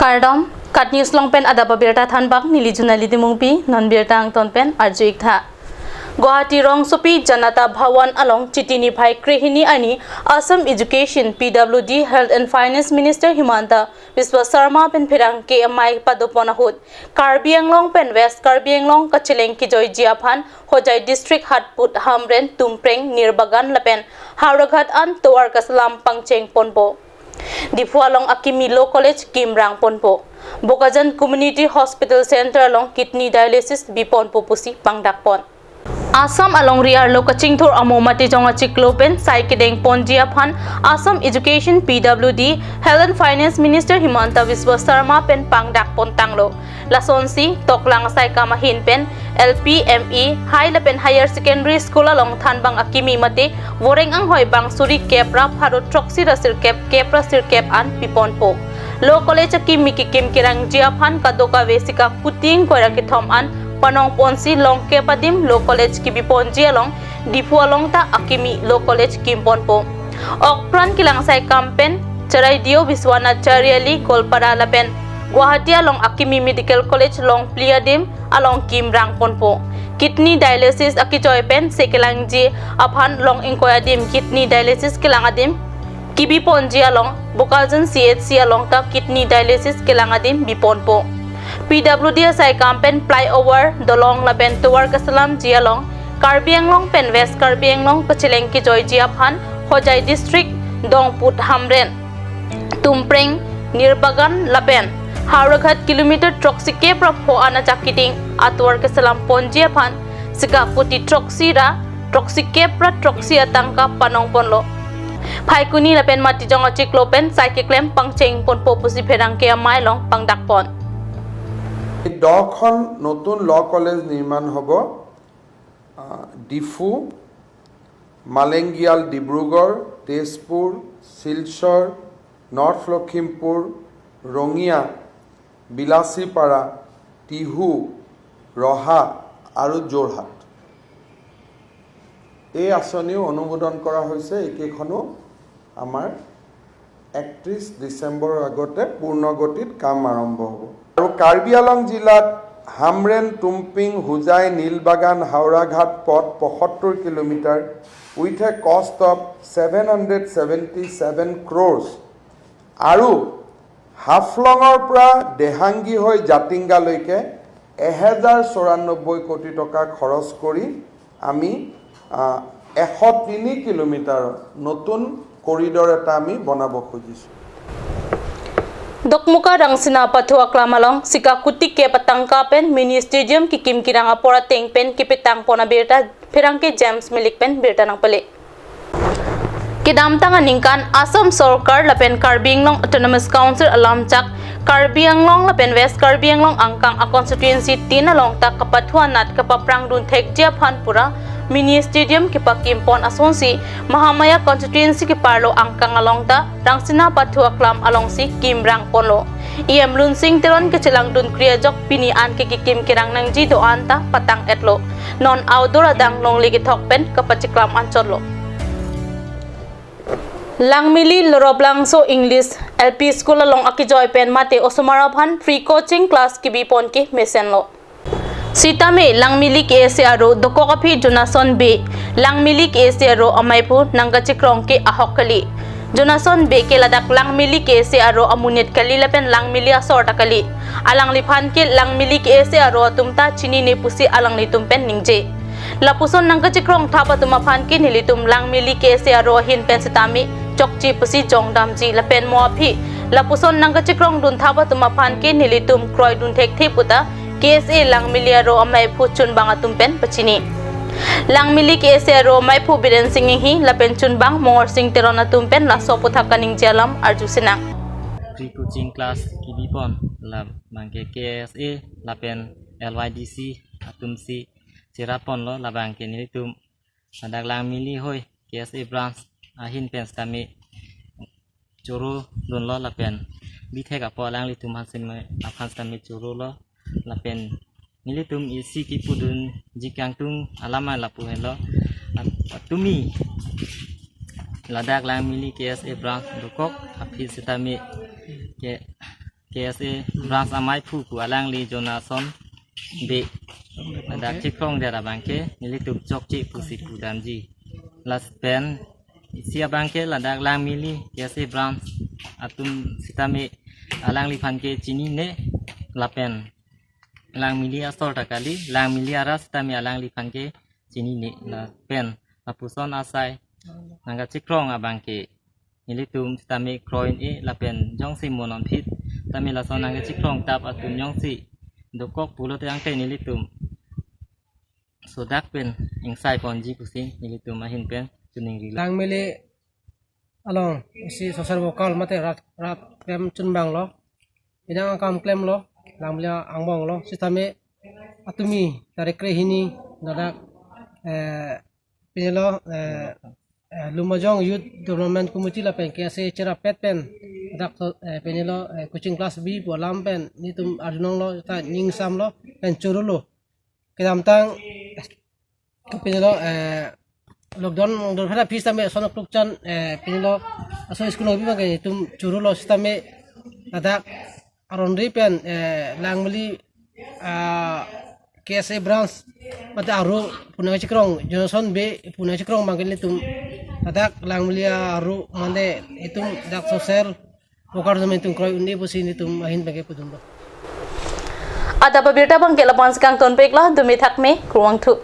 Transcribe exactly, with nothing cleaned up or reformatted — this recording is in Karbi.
Kardom, KAT News along pen adap abirta thanbak neli Junali Timungpi, non birta angton pen arju-ik tha. Guwahati rongsopi Janata Bhawan along Chiti niphai krehini arni Assam Education, P W D, Health and Finance Minister Himanta Biswa Sarma pen pherangke amei padopon ahut Karbi Anglong pen West Karbi Anglong kacheleng kejoiji aphan Hojai District Hatput, Hamren, Tumpreng, Nirbagan lapen Howraghat an tovar kaselam pangcheng ponpo. Diphu along akimi Law College kimrang ponpo. Bokajan Community Hospital Center along kidney dialysis bi ponpo pusi pangdak pon. Assam alongri arlo kachingthur amo Matijong achiklo pen sai kedeng ponji aphan Assam Education, P W D, Health and Finance Minister Himanta Biswa Sarma pen pangdak pon tanglo. Lasonsi toklang asai kam ahin pen L P, M E, High lapen Higher Secondary School along thanbang akimi mate voreng anghoi bang suri kep ra pharo throksi ra sirkep kep ra sirkep an piponpo. Law College akimi kekim kerangji aphan kadokave sika kuting koira kethom an panong ponsi long kep adim Law College kibi ponji along Diphu along ta akimi Law College kim ponpo. Okpran kelang asai kam pen Charaideo Biswanath Chariali Goalpara lapen Guwahati along akimi Medical College long phli adim along kimrang ponpo. Kidney dialysis akejoi pen se kelangji aphan long ingkoi adim kidney dialysis kelang adim kibi ponji along Bokajan C H C along ta kidney dialysis kelang adim bi ponpo. P W D asai kam pen flyover, dolong lapen tovar kaselamji along Karbi Anglong pen West Karbi Anglong kacheleng kejoiji aphan Hojai District, Dongput, Hamren, Tumpreng, Nirbagan lapen Howraghat kilometer throksi kep ra pho an ajak keding atovar kaselam ponji aphan sika kuti throksi ra throksi kep ra throksi atangka panong ponlo. Phaikuni lapen Matijong achiklo pen sai keklem pangcheng ponpo pusi pherangke amei along pangdak pon. দহখন নতুন law college নিৰ্মাণ হ'ব। আহ, ডিফু, মালেংগিয়াল, ডিব্ৰুগড়, তেজপুৰ, শিলচৰ, নৰ্থ লখিমপুৰ, ৰঙিয়া, বিলাচীপাৰা, টিহু, ৰহা আৰু যোৰহাট। এই আঁচনিও অনুমোদন কৰা হৈছে। এইকেইখনো আমাৰ একত্ৰিশ ডিচেম্বৰৰ আগতে পূৰ্ণগতিত কাম আৰম্ভ হ'ব। আৰু কাৰ্বি আংলং জিলাত হামৰেণ, টুমপিং, হোজাই, নীলবাগান, হাওৰাঘাট পথ পঁসত্তৰ kilometre with a cost of seven hundred seventy seven crores আৰু হাফলঙৰ পৰা দেহাংগী হৈ জাতিংগালৈকে এহেজাৰ চৌৰান্নব্বৈ কোটি টকা খৰচ কৰি আমি, আহ, এশ তিনি কিলোমিটাৰ নতুন কৰিডৰ এটা আমি বনাব খুজিছোঁ। Dokmoka Rangsina Pathu Aklam along sika kuti kep atangka pen mini stadium kekim kerang apor ateng pen kepetang pon abirta pherangke James Milik pen birta nangpale. Kedamtang aningkan Assam Sorkar lapen Karbi Anglong Autonomous Council alamchak Karbi Anglong lapen West Karbi Anglong angkang a constituency tin along ta kapathu anat kapaprangdun thekji aphan pura mini stadium kepakim pon asonsi Mahamaya constituency keparlo angkang along ta Rangsina Pathu Aklam alongsi kimrang ponlo. E M Lunsing Teron kechelangdun kri ajok pini an ke kekim kerang nangji do-an ta patang-etlo. Non outdoor adang longle kethok pen kapacheklam anchotlo. Langmili Loroplangso English L P School along akejoi pen mate osomar aphan free coaching class kebi pon ke mesenlo. Sitame Langmili K S A aro dokok aphi Jonason Bey, Langmili K S A aro ameiphu nangkachekrong ke ahok kali. Jonason Bey ke ladak Langmili K S A aro amonit kali lapen Langmili asor ta kali. Alangliphan ke Langmili K S A aro atum ta chinine pusi alanglitum pen ningje. Lapuson nangkachekrong thap atum aphan ke nelitum Langmili K S A aro ahin pen sitame chokche pusi jongdamji lapen mo aphi lapuson nangkachekrong dun thap atum aphan ke nelitum kroidun thekthe puta K S A Langmili aro ameiphu chunbang atum pen pachini. Langmili K S A aro ameiphu Biren Sing Inghi lapen chunbang Mongor Sing Teron atum pen laso aputhak kaningje alam arju sinang. Free coaching class kebi pon labang ke K S A lapen L Y D C atum si cherap ponlo. Labang ke nelitum ladak Langmili hoi K S A branch ahin pen sitame choro dunlo lapen bithek apot alanglitum aphan sitame, aphan sitame chorolo lapen nelitum isi kepudunji kangtung alam lapu helo. Tumi ladak Langmili K S A branch dokok aphi sitame ke K S A branch amei phu pu alangli Jonathan Bey. Ladak chikhrong det abangke nelitum chokche pusi pudamji. Lapen isi abangke ladak Langmili K S A branch atum sitame alangliphan ke chinine lapen Langmili asor ta kali, Langmili arat sitame alangliphan ke chinine lapen lapuson asai nangkachikhrong abangke nelitum sitame kroi-un-e lapen jongsi mo non phit tame lason nangkachikhrong tap atum jongsi dokok pulote angke nelitum sodak pen ingsai ponji pusi nelitum ahin pen chiningri. Langmili along isi social worker mate rat rat klem chunbang lo, bidang akam klem lo, Langmili angbong lo, sitame atumi tarik kre hini ladak, eh, pini lo, eh, eh, Lumbajong Youth Development Committee lapen K S A cherapet pen ladak, eh, pini lo, eh, coaching class bi pu alam pen nelitum arjulong lo, ta ningsam lo pen choro lo. Kedamtang pini lo, eh, lockdown dor phana pis tame sono klukchan, eh, pini lo aso school nangbi abangke nelitum choro lo sitame ladak aron ri pen, eh, Langmili, ah, K S A branch mate aru pu nangkachikhrong, Jonathan Bey pu nangkachikhrong abangke nelitum ladak Langmili aru mane itum dak social worker atum itum kroi-un-e pusi nelitum ahin abangke pudun lo. Adap abirta abangke lapu-an si kangtonpik lo, dumi thakme, kurvangthu.